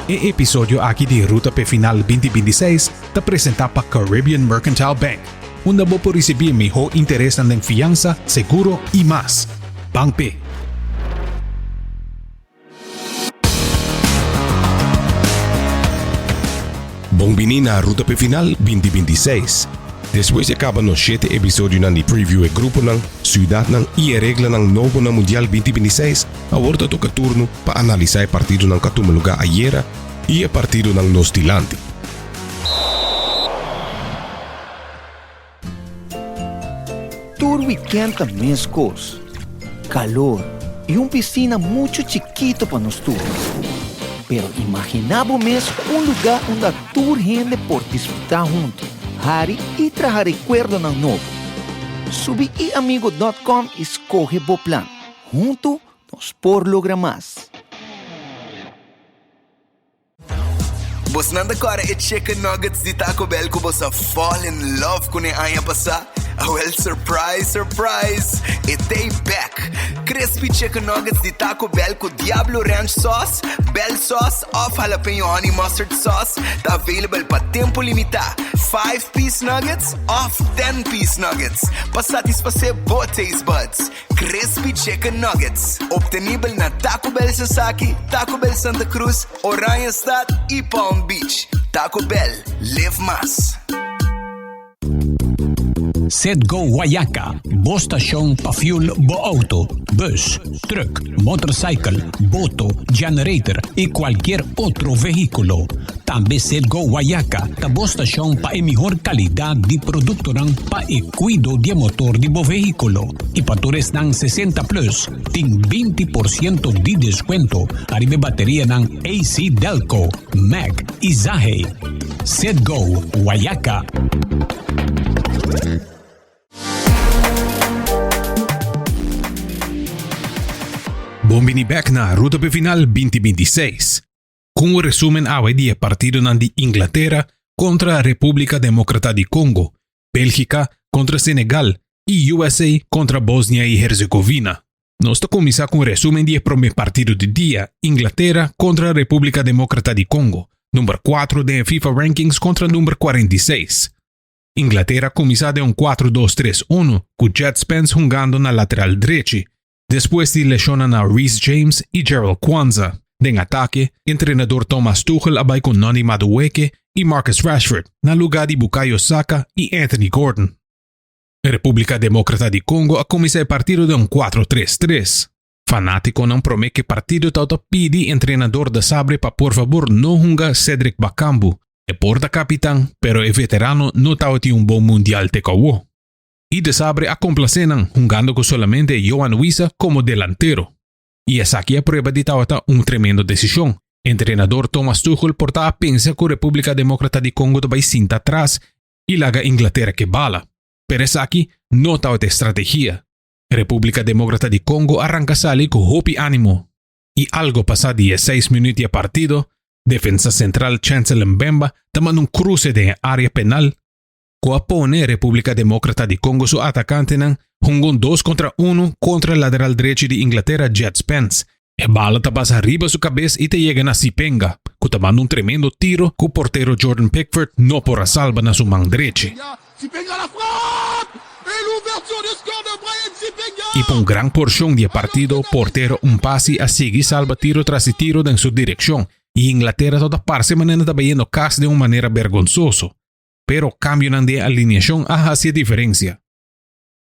E episodio aki di Ruta p'e Final 2026 ta presenta pa Caribbean Mercantile Bank, unda bo por ricibi e miho interesnan den fiansa, seguro y mas. Ban p'e! Bon bini na Ruta p'e Final 2026. Despues di a caba nos shete episodionan di preview e gruponan, ciudadnan y e reglanan nobo na Mundial 2026, Awor ta toca turno pa analisa e partidonan cu a tuma lugar ayera y e partidonan nos dilanti. Tur weekend ta mescos. Calor y un piscina mucho chikito pa nos tur. Pero imagina bo mes un lugar unda tur hende por disfruta hunto, hari y traha recuerdonan nobo. Subi iamigo dot com y scoge bo plan. Huntu nos por logra mas. Bosnan ta kòrda e chicken nuggets di Taco Bell ku bos a fall in love kuné aña pasá? Awèl surprise surprise! E t'ei bèk! Crispy chicken nuggets di Taco Bell ku Diablo Ranch sauce, Bell sauce òf jalapeño honey mustard sauce ta available pa tempu limitá. Five-piece nuggets òf ten-piece nuggets pa satisfasé bo taste buds. Crispy Chicken Nuggets, obtenibel na Taco Bell Sasaki, Taco Bell Santa Cruz, Oranjestad y Palm Beach. Taco Bell, live mas. Set Go Wayaca, bo stashon pa fuel bo auto, bus, truck, motorcycle, boto, generator y cualkier otro vehiculo. Tambe Set Go Wayaca ta bo stashon pa e mihor calidad di productonan pa e cuido di e motor di bo vehiculo. Y pa tur esnan 60 plus tin 20 por ciento di descuento ariba e baterianan AC Delco, Mack y Zahe. Set Go Wayaca. Bon bini bek na Ruta p'e Final 2026. Ku un resumen awe di e partidonan di Inglatera kontra Repúblika Demókrata di Kongo, Bélgika kontra Senegal i USA kontra Bosnia i Herzegovina. Nos ta kuminsá ku un resumen di e promé partido di dia, Inglatera kontra Repúblika Demókrata di Kongo, number kuatro den e FIFA Rankings kontra number 46. Inglatera a kuminsá den un 4-2-3-1 ku Djed Spence hungando na lateral drechi, Despues di leshona na Reece James i Jarell Quansah. Den atake, entrenador Thomas Tuchel a bai ku Noni Madueke i Marcus Rashford na lugá di Bukayo Saka i Anthony Gordon. Repúblika Demókrata di Kongo a kuminsá e partido den un 4-3-3. Fanátikonan promé ku e partido tabata pidi entrenador Desabre pa por fabor no hunga Cedric Bakambu. E por ta kapitan, pero e veterano no tabatin un bon mundial te ku awo. I Desabre a komplasé nan hungando ku solamente Yohan Wissa komo delantero. I esaki a prueba di tabata un tremendo desishon. Entrenador Thomas Tuchel por ta a pensa ku Repúblika Demókrata di Kongo ta bai sinta atras i laga Inglatera ke bala. Pero esaki no tabata e strategia. Repúblika Demókrata di Kongo a ranka sali ku hopi ánimo. I algo pasá di e seis minüt di e partido, defensa sentral Chancel Mbemba ta manda un kruse den e área penal ku a pone Repúblika Demókrata di Kongo su atakantenan hunga un dos kontra unu kontra lateral drechi di Inglatera Djed Spence. E bala ta pasa riba su kabes i ta yega na Cipenga, ku ta manda un tremendo tiro ku portero Jordan Pickford no por a salba na su man drechi. I pa un gran porshon di e partido portero Mpasi a sigui salba tiro tras di tiro den su direkshon i Inglatera tabata parse manera ta bayendo kas den un manera bergonsoso. Pero cambionan den e alineacion a haci e diferencia.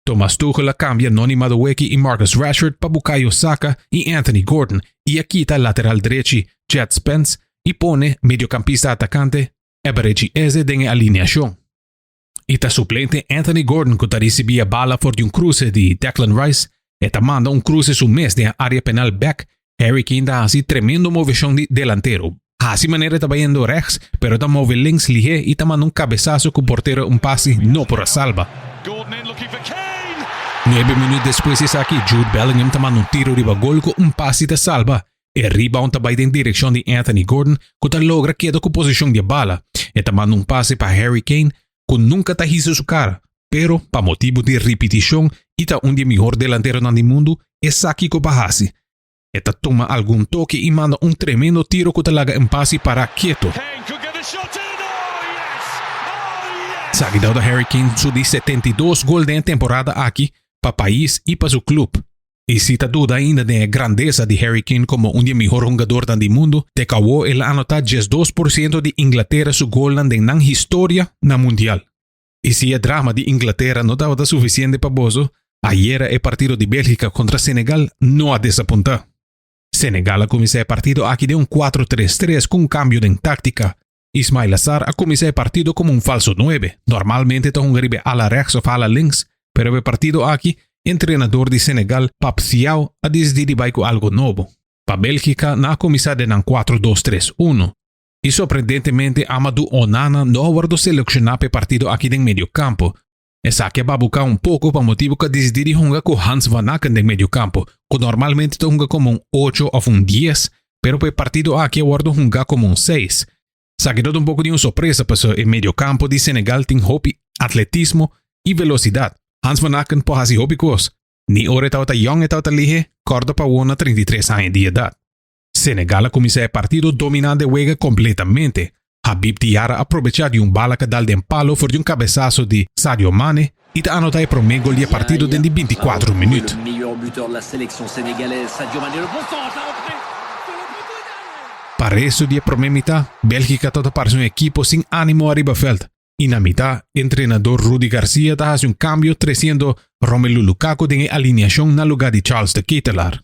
Thomas Tuchel a cambia Noni Madueke y Marcus Rashford pa Bukayo Saka y Anthony Gordon y a kita lateral drechi Djed Spence y pone mediocampista atacante Eberechi Eze den e alineacion. Y ta suplente Anthony Gordon cu ta ricibi e bala for di un cruce di Declan Rice, e ta manda un cruce su mes den e area penal bek Harry Kane ta hasi tremendo moveshon di delantero. Hasi manera e ta bayendo rechts, pero ta move links lihé i ta manda un kabesaso ku portero Mpasi no por a salba. Nuebe minüt despues di esaki, Jude Bellingham ta manda un tiro riba gol ku Mpasi ta salba. E rebound ta bai den direkshon di Anthony Gordon ku ta logra keda ku posishon di e bala. E ta manda un pase pa Harry Kane ku nunka ta hisa su kara, pero pa motibu di ripitishon i ta un di e mihor delanteronan di mundu, e sa kiko pa hasi. E ta tuma algun toke y manda un tremendo tiro cu ta laga Mpasi para keto. Esaki dau ta Harry Kane su di 72 gol den e temporada aki pa pais y pa su club. Y si ta duda ainda den e grandesa di Harry Kane como un di e mihor hungadornan di mundo, te cu awo el a anota 12 por ciento di Inglatera su golnan den nan historia na Mundial. Y si e drama di Inglatera no tabata suficiente pa boso, ayera e partido di Belgica contra Senegal no a desapunta. Senegal a cuminsa e partido aki den un 4-3-3 cu un cambio den tactica. Ismaila Sarr a cuminsa e partido como un falso 9. Normalmente ta hunga riba ala rechts of ala links, pero e partido aki, entrenador di Senegal, Pape Thiaw, a dicidi di bay cu algo nobo. Pa Belgica, nan a cuminsa den 4-2-3-1. Y sorprendentemente Amadou Onana no a wordo selecciona pa e partido aki den medio campo. Esaki a babuca un poco pa motibo cu a dicidi di hunga cu Hans Vanaken den medio campo, cu normalmente ta hunga como un 8 of un 10, pero pa e partido aki a wordo hunga como un 6. Esaki ta un poco di un sorpresa, pasobra e medio campo di Senegal tin hopi atletismo y velocidad. Hans Vanaken por haci hopi cos. Ni ora e tabata young e tabata lihe, corda pa na 33 aña di edad. Senegal a cuminsa e partido dominando e wega completamente. Habib Diarra a aprovecha di un bala cu a dal den palo for di un cabesaso di Sadio Mane y ta anota e prome gol di e partido den 24 minuut. Le meilleur buteur de la sélection sénégalaise, Sadio Mané, le bon centre, la rentrée. Pa resto di e prome mita, Belgica tabata parce un ekipo sin animo ariba veld. Y na mita, entrenador Rudi Garcia ta haci un cambio treciendo Romelu Lukaku den alineacion na lugar di Charles de Ketelaere.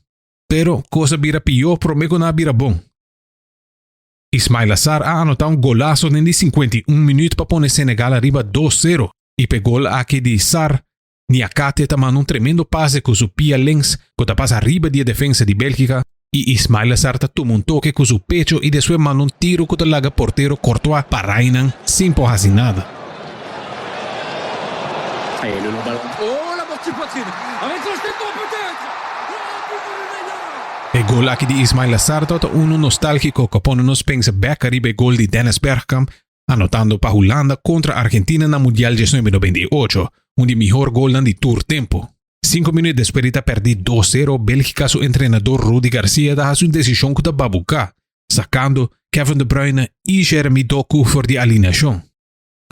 Pero cos a bira pio prome cu nan a bira bon. Ismaila Sarr a anota un golazo den 51 minuut pa pone Senegal ariba 2-0 y p'e gol aki di Sarr, Niakate ta manda un tremendo pase cu su pia links cu ta pasa ariba di defensa di Belgica y Ismaila Sarr ta tuma un toke cu su pecho y despues manda un tiro cu ta laga portero Courtois para einan sin por haci nada. Et le long ballon. Oh, la partie poitrine. Avec le jeton peut-être. Oh, but de Neymar. E gol aki di Ismaila Sarr ta uno nostalgico cu pone nos pensa back ariba e gol di Dennis Bergkamp anotando pa Hulanda contra Argentina na Mundial 1998, un di mihor golnan di tur tempo. 5 minuut despues di ta perde 2-0, Belgica su entrenador Rudi Garcia ta haci un decision cu ta babuca, sacando Kevin De Bruyne y Jeremy Doku for di alineacion.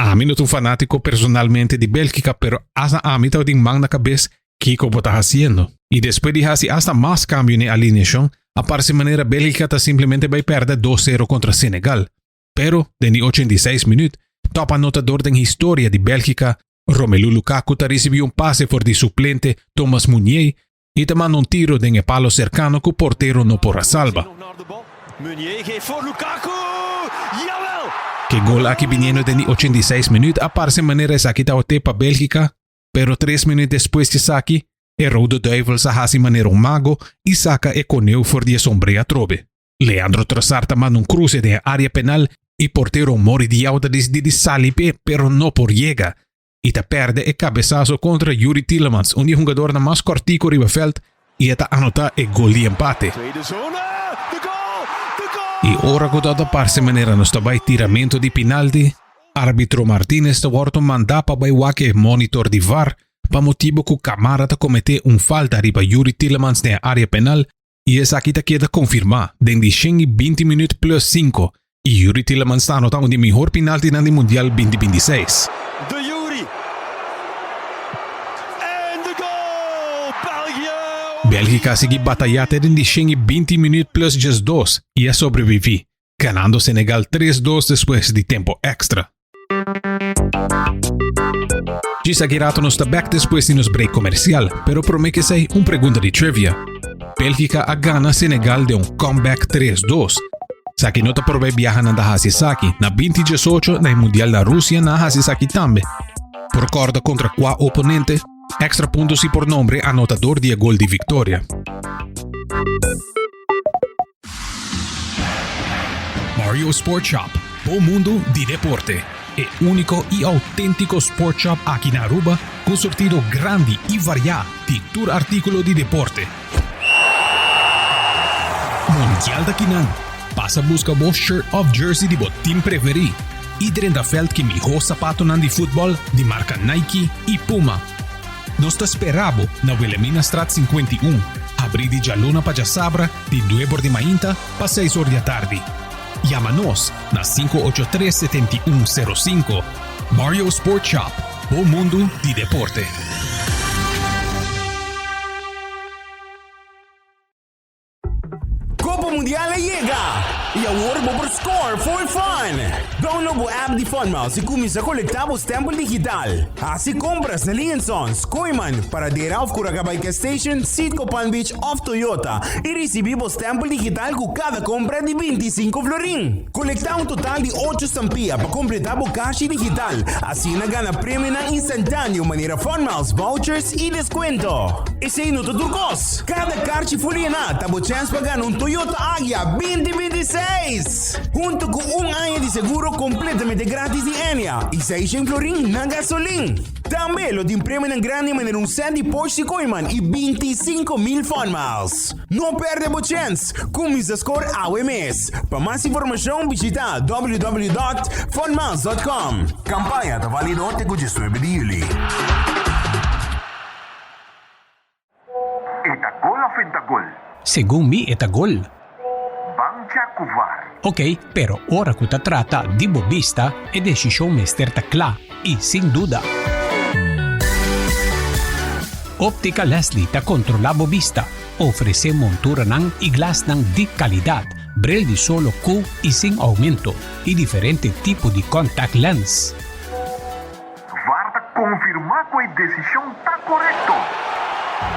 Ami no ta un fanatico personalmente di Belgica, pero hasta ami tabatin man na cabes kico bo ta haciendo. Y despues di haci hasta mas cambio na alineacion, a parce manera Belgica ta simplemente bay perde 2-0 contra Senegal. Pero, den 86 minuut, top anotador den historia di Belgica, Romelu Lukaku ta ricibi un pase for di suplente Thomas Meunier y ta manda un tiro den palo cercano cu portero no por a salba. Nog naar de bal. Meunier geeft voor Lukaku. Jawel! Cu gol aki biniendo den 86 minuut a parce manera esaki ta pa Belgica, pero 3 minuut despues di esaki, e Rode Duivels a haci manera un mago y saca e coneu for di sombre atrobe. Leandro Trossard ta manda un cruce den area penal y portero Mory Diaw ta dicidi di sali pe, pero no por yega. Y ta perde e cabesazo contra Youri Tielemans, un hungador na mas cortico riba veld, y ta anota e gol di empate. Tweede zone. De goal! De goal! Y ora cu ta parce manera nos ta bay tiramento di penalti, arbitro Martinez ta wordo manda pa bay wak e monitor di VAR pa motibo cu Kamara ta comete un falta riba Youri Tielemans den area penal y esaki ta keda confirma den 120 minuut plus 5 y Youri Tielemans ta anota un di mihor penalti na Mundial 2026. De Youri. En de goal! België! Belgica a sigui bataya den 120 minuut plus just 2 y a sobrevivi, ganando Senegal 3-2 despues di tempo extra. Djis aki rato nos ta back despues di nos break comercial, pero prome cu esey un pregunta di trivia. Belgica a gana Senegal den un comeback 3-2. Esaki no ta prome biaha nan ta haci esaki, na 2018 na Mundial na Rusia nan a haci esaki tambe. Por corda contra cua oponente, extra punto si por nombra anotador di gol di victoria. Mario Sport Shop, bo mundo di deporte. E unico y autentico sport shop aki na Aruba, cu surtido grandi y varia di tur articulo di deporte. Mundial ta akinan. Pasa busca bo shirt of jersey di bo team preferi. Y drenta veld cu miho zapatonan di futbol di marca Nike y Puma. Nos ta spera bo na Wilhelminastraat 51. habrí di djaluna pa djasabra di nuebe or di mainta pa seis or di atardi. Yama nos na 583 7105. Mario Sport Shop, bo mundu di deporte. Copa Mundial a yega! Y awor bo por score for fun! Download bo app di FunMiles y cuminsa colecta bo stempel digital. Haci compras na Lee Sons, Kooyman, Paradera of Curacabay Gas Station, Citgo Palm Beach of Toyota y ricibi bo stempel digital cu cada compra di 25 florin. Colecta un total di ocho stampia pa completa bo cashi digital, asina gana premionan instantaneo manera FunMiles vouchers y descuento. Esey no ta tur cos! Cada carchi full yena ta bo chens pa gana un Toyota Agya 2026! Hunto cu un aña di seguro completamente gratis di Enya y seishen florin na gasolin. Tambe lo tin premionan grandi manera un set di Porsche Kooiman y 25,000 FunMiles. No perde bo chens! Cuminsa score awe mes! Pa mas informacion bishita www.funmiles.com. Campaña ta valido te cu 19 di juli. E ta gol of en ta gol? Segun mi e ta gol. Ban cha cu var. Ok, pero ora cu ta trata di bo bista, e decision mester ta cla y sin duda. Optica Leslie ta controla bo bista, ofrece monturanan y glasnan di calidad, bril di solo cu y sin aumento, y diferente tipo di contact lens. Var ta konfirmá ku e desishon ta korekto.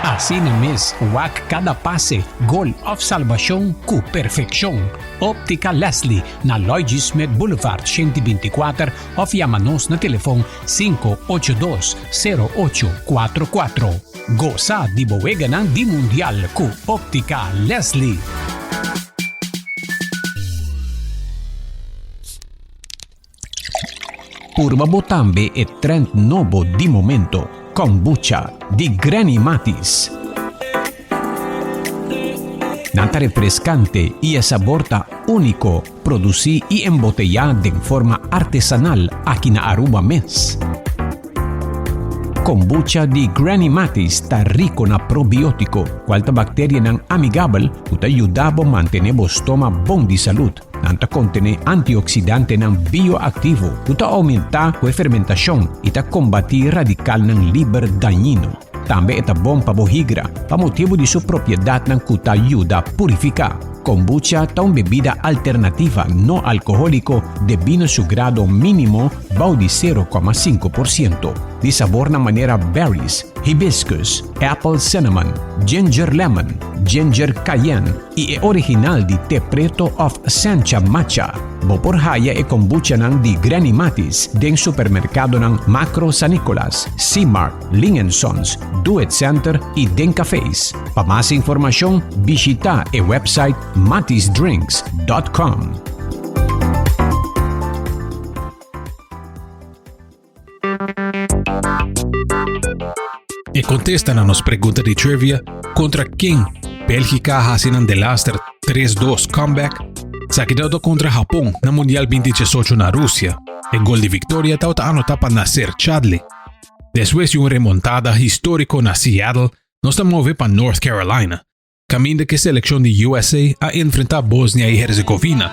Asina mes, wak kada pase, gol òf salbashon ku perfekshon. Óptica Leslie na Lloyd G. Smith Boulevard 124 òf yama nos na telefon 582 0844. Gosa di bo weganan di Mundial ku Óptica Leslie. Purba bo tambe e trend nobo di momento, Kombucha di Granny Matis. Nan ta refrescante y e sabor ta unico, produci y embotella den forma artesanal aki na Aruba mes. Kombucha di Granny Matis ta rico na probiotico, cual ta bacterianan amigabel cu ta yuda bo mantene bo stoma bon di salud. Nan ta kontené antioksidantenan bioaktivo ku ta oumentá ku e fermentashon i ta kombatí radikalnan liber dañino. Tambe e ta bon pa bo higra pa motibu di su propiedatnan ku ta yuda purifiká. Kombucha ta un bebida alternativa no alkohóliko debí na su grado mínimo bou di 0,5% di sabornan manera berries, hibiscus, apple cinnamon, ginger lemon, ginger cayenne, i e original di te preto of sencha matcha. Bo por haya e kombuchanan di Granny Matis den supermerkadonan Makro San Nicolas, C-Mart, Ling and Sons, Do It Center i den cafés. Pa mas informashon bishita e website matisdrinks.com. E kontesta na nos pregunta di trivia kontra ken Bélgica a hasi nan delaster 3-2 comeback sa keda kontra Japon na Mundial 2018 na Rusia. E gol di victoria tawata anota pa Nacer Chadli. Despues di un remontada historico na Seattle, nos ta move pa North Carolina, Caminda cu e seleccion di USA a enfrenta Bosnia y Herzegovina.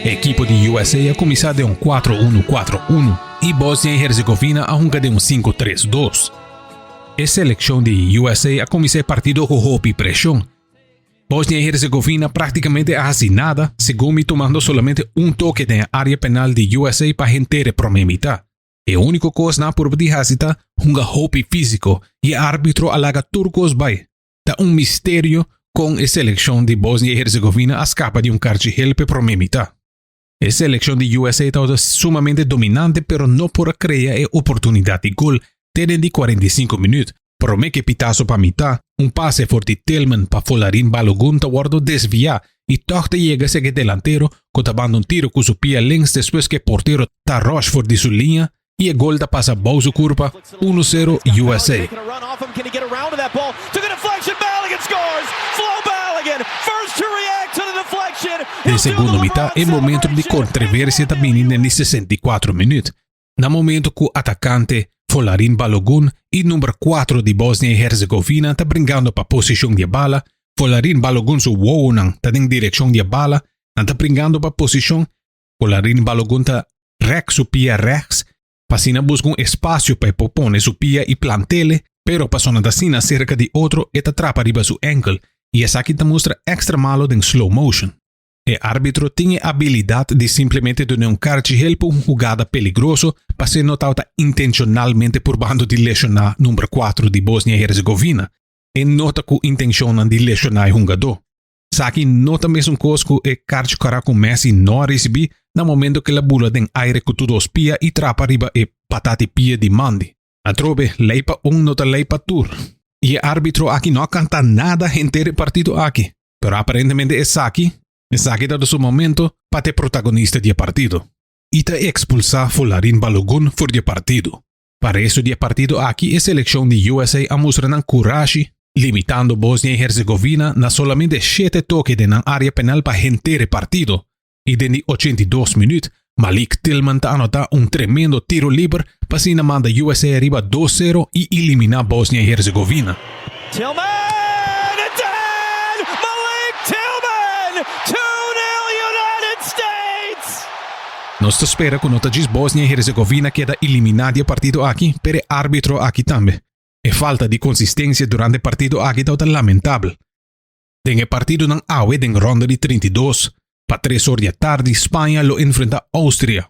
E ekipo di USA a cuminsa den un 4-1-4-1 y Bosnia y Herzegovina a hunga den un 5-3-2. E seleccion di USA a cuminsa e partido cu hopi presion. Bosnia y Herzegovina prácticamente a hasi nada, segun mi tumando solamente un toke den e área penal di USA pa henter e promé mitá. E úniko kos nan a purba di hasi ta hunga hopi físiko y e árbitro a laga tur kos bai. Ta un misterio kon e selekshon di Bosnia y Herzegovina a skapa di un karchi hel p'e promé mitá. E selekshon di USA tabata sumamente dominante pero no por a krea e oportunidat di gol te den di 45 minüt. Promé ku e pitaso pa mitá, un pase for di Tillman pa Folarin Balogun ta wòrdu desviá i tòg ta yega serka e delantero ku ta banda un tiro ku su pia links despues ku e portero ta ròsh for di su liña i e gol ta pasa bou su kurpa, 1-0 USA. deflection, Balogun scores! Flo Balogun, first to react to the deflection. Den segundo mitad e momento di controversia ta bini den di 64 minuut. Na momento cu atacante Folarin Balogun y number 4 di Bosnia y Herzegovina ta bringando pa posicion di e bala, Folarin Balogun su wowonan ta den direccion di e bala, nan ta bringando pa posicion, Folarin Balogun ta rek su pia rechts pa asina busca un espacio pa e por pone su pia y plantele, pero paso nan ta asina cerca di otro e ta trapa riba su enkel y esaki ta mustra extra malo den slow motion. E arbitro tin e abilidad di simplemente duna un karchi hel pa un hugada peligroso pas'e no tabata intencionalmente purbando di lesiona number cuatro di Bosnia y Herzegovina. E no ta cu intencionnan di lesiona e hungadó. Esaki no ta mesun kos ku e karchi kara ku Messi no a risibí na momento ku el a bula den aire ku tur dos pia i trapa riba e patati pia di Mandi. Atrobe, lei pa un no ta lei pa tur. I e arbitro aki no a kanta nada henter e partido aki. Pero aparentemente esaki, esaki ta su momento pa ta e protagonista di e partido. I ta ekspulsá Folarin Balogun for di e partido. Pa resto di e partido aki e selekshon di USA a mustra nan kurashi, limitando Bosnia i Herzegovina na solamente shete toke den nan área penal pa henter e partido. I den di 82 minüt, Malik Tillman ta anotá un tremendo tiro liber pa asina manda USA ariba dos sero i eliminá Bosnia i Herzegovina. Tillman! It's in! Malik Tillman! 2-0 United States! Nos ta spera ku no ta djis Bosnia i Herzegovina keda eliminá di e partido aki, pero e árbitro aki tambe. E falta di konsistensia durante e partido aki tabata lamentabel. Den e partidonan awe den ronda di 32, pa tres or di atardi Spaña lo enfrentá Austria.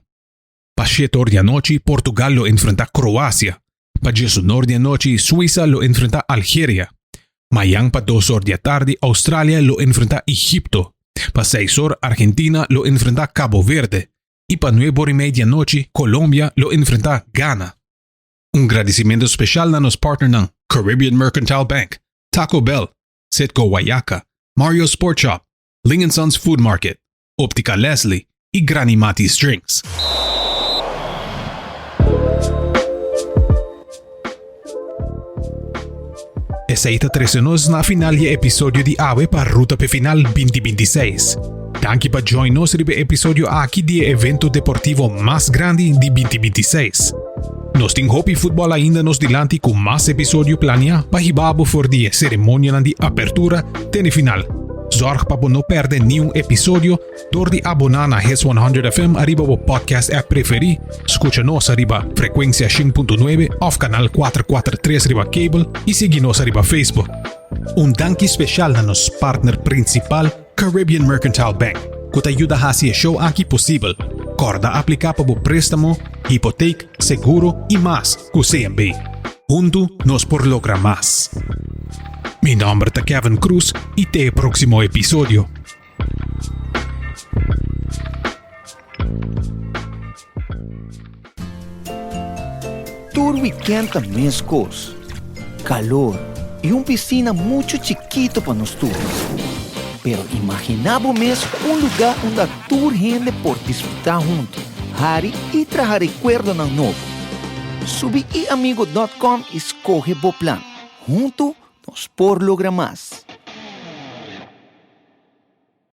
Pa shete or di anochi Portugal lo enfrentá Kroasia. Pa diesunor di anochi Suisa lo enfrentá Algeria. Mayan pa dos or di atardi Australia lo enfrentá Egipto. Pa seis or Argentina lo enfrentá Cabo Verde. I pa nuebe or i mei di anochi Colombia lo enfrentá Ghana. Un gradisimentu speshal na nos partnernan Caribbean Mercantile Bank, Taco Bell, Citgo Wayaca, Mario's Sport Shop, Ling and Sons Food Market, Optica Leslie i Granny Matty's Drinks. Esei ta trese nos na final di e episodio di awe pa Ruta p'e Final 2026. Danki pa join nos riba e episodio aki di e evento deportivo mas grandi di 2026. Nos tin hopi futbòl ainda nos dilanti ku mas episodio planiá pa hiba bo for di e seremonianan di apertura te na e final. Zòrg pa bo no pèrdè niun episodio dor di aboná na Hits 100 FM ariba bo podcast app preferí, skucha nos ariba frekuensia 100.9 òf kanal 443 riba kabel i sigui nos ariba Facebook. Un danki speshal na nos partner prinsipal Caribbean Mercantile Bank ku ta yuda hasi e show aki posibel. Kòrda apliká pa bo préstamo, hipotek, seguro i mas ku CMB. Huntu nos por logra mas. Mi nòmber ta Kevin Cruz i te e próksimo episodio. Tur weekend ta mescos. Calor y un piscina mucho chikito pa nos tur. Pero imagina bo mes un lugar unda tur hende por disfruta hunto, hari y traha recuerdonan nobo. Subi iamigo dot com y scoge bo plan. Hunto nos por logra mas.